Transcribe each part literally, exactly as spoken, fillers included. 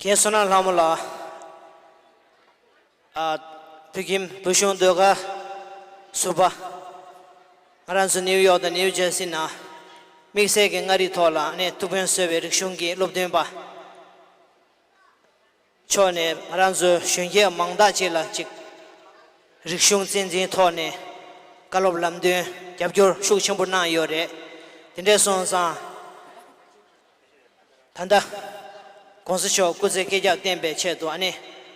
ངའི་བསོད་ནམས་ལྷ་མོ་ལགས། ཨ། བོད་ཁྱིམ་བོད་གཞུང་ཟློས་གར་ཟུར་པ། ང་རང་ཚོ་ནིའུ་ཡོག་དང་ནིའུ་ཇར་སི་ནང་དམིགས་བསལ་གྱི་མངའ་རིས་ཐོག་ལ་ནས་ཐུགས་ཕན་གསོས་པའི་རིག་གཞུང་གི་སློབ་སྟོན་པ་མཆོག་ནས་ང་རང་ཚོའི་གཞོན་སྐྱེས་མང་དག་ཅིག་ལ་ཅིག་རིག་གཞུང་གཙོ་འཛིན་ཐོག་ནས་བཀའ་སློབ་ལམ་སྟོན་རྒྱབ་སྐྱོར་ཤུགས་ཆེན་པོ་གནང་ཡོད་རེད། དེ་འདྲ་སོང་ཙང་། ད་ལྟ་༸གོང་ས་མཆོག་སྐུ་ཚེ་བསྐལ་བརྒྱར་བརྟན་པའི་ཆེད་དུ་ཨ་ནི་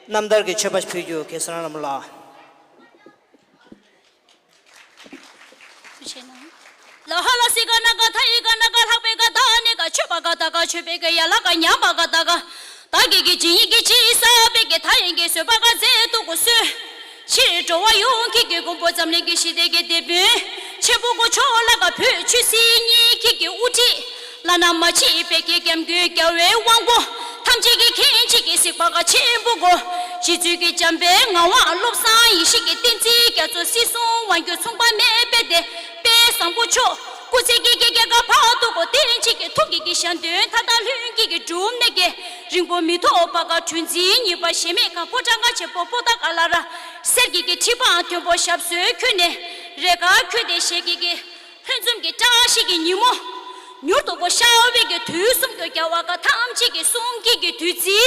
རྣམ་ཐར་གྱི་མཆོད་པ་ཕུལ་རྒྱུ། གེ་སར་ལྷ་མོ་ལགས། ཐུགས་རྗེ་གནང་། ལ་ཧ་ལ་སི་ག་ན་ག་ཐ་ཡི་ག་ན་ག་ལྷག་པའི་ག་ད་ནི་ག་མཆོད་པ་ག་ད་ག་མཆོད་པའི་ག་ཡ་ལ་ག་ཉམས་པ་ག་ད་ག་ད་གི་གི་ཇི་ཡི་གི་ཇི་ས་པའི་གི་ད་ཡིན་གི་བཟོད་པ་ག་ཛེ་ཏུ་གུ་སུ། ཕྱིར་འགྲོ་བ་ཡོངས་ཀྱི་གི་མགོན་པོ་འཛམ་གླིང་གི་ཞི་བདེ་གི་དེད་དཔོན། ཆེན་པོ་གོ་མཆོག་ལ་ག་བོད་ཆོས་སྲིད་གཉིས་ཀྱི་གི་དབུ་ཁྲིད། བླ་ན་མ་མཆིས་པའི་གི་སྐྱབས་མགོན་རྒྱལ་བའི་དབང་པོ། ཐམས་ཅད་ཀྱི་མཁྱེན་ཅིག་གི་གཟིགས་པ་ག་ཆེན་པོ་གོ། རྗེ་བཙུན་གྱི་འཇམ་དཔལ་ངག་དབང་བློ་བཟང་ཡེ་ཤེས་ཀྱི་བསྟན་འཛིན་རྒྱ་མཚོ་སྲིད་གསུམ་དབང་སྒྱུར་མཚུངས་པ་མེད་པའི་དེད་དཔོན་བཟང་པོ་མཆོག་སྐུ་ཚེ་བསྐལ་བརྒྱའི་ག་བར་དུ་གོ། བསྟན་བཅོས་ཀྱི་ཐུགས་ཀྱི་གི་ཞལ་འདོན་མཐའ་དག་ལྷུན་གྱིས་གི་གྲུབ་ནས་གི་རིང་པོ་མི་ཐོགས་པ་ག་གྲུ་འཛིན་གཉིས་པ་གཞལ་མེད་ཁང་ཕོ་བྲང་ག་ཆེན་པོ་པོ་ཏ་ག་ལ་ར་གསེར་གྱི་གི་ཁྲི་འཕང་མཐོན་པོ་ཞབས་སོར་འཁོད་ནས་རེ་ཁ་འཁོད་དེ་ཞལ་གྱི་གི་ལྷན་འཛོམས་ཀྱི་བཀྲ་ཤིས་ཀྱི་ཉིན་མོ། མྱུར་དུ་གོ་ཤར་བའི་གི་དུས་གསུམ་གྱི་རྒྱལ་བ་ག་ཐམས་ཅད་ཀྱི་གསུང་གི་གི་བདུད་རྩི།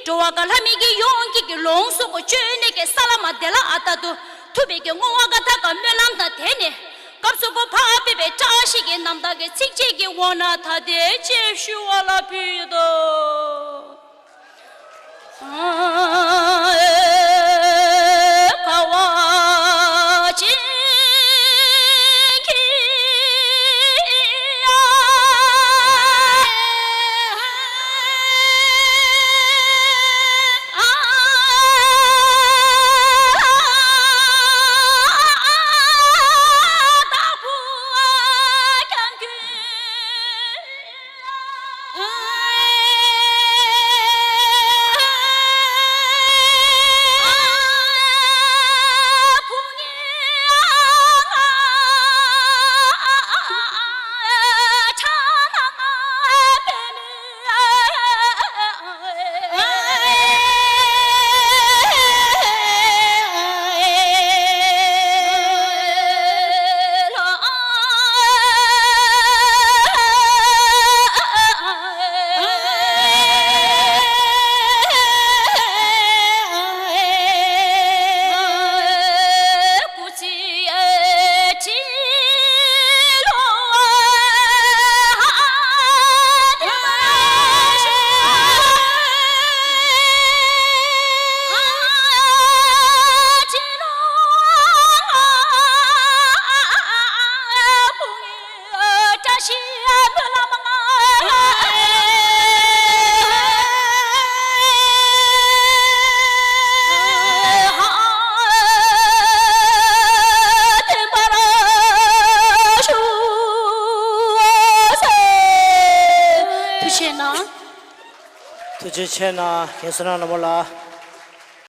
འགྲོ་བ་ག་ལྷ་མི་གི་ཡོངས་ཀྱི་གི་ལོངས་སུ་གོ་བཅོལ་ནས་གི་ས་ལ་མ་དེ་ལ་ཨ་ཏ་དུ་ཐུབ་པའི་གི་བསྔོ་བ་ག་ད་ག་སྨོན་ལམ་དང་དེ་ནས་སྐབས་སུ་གོ་བག་ཕེབས་པའི་བཀྲ་ཤིས་ཀྱི་རྣམ་ཐར་གྱི་ཚིགས་བཅད་ཀྱི་འོག་ན་ད་དེ་ཅེས་ཞུ་བ་ལ་ཕུལ་ཡོད་དོ། ཐུགས་རྗེ་གནང་། ཐུགས་རྗེ་ཆེ་གནང་། རྒན་བསོད་ནམས་ལྷ་མོ་ལགས།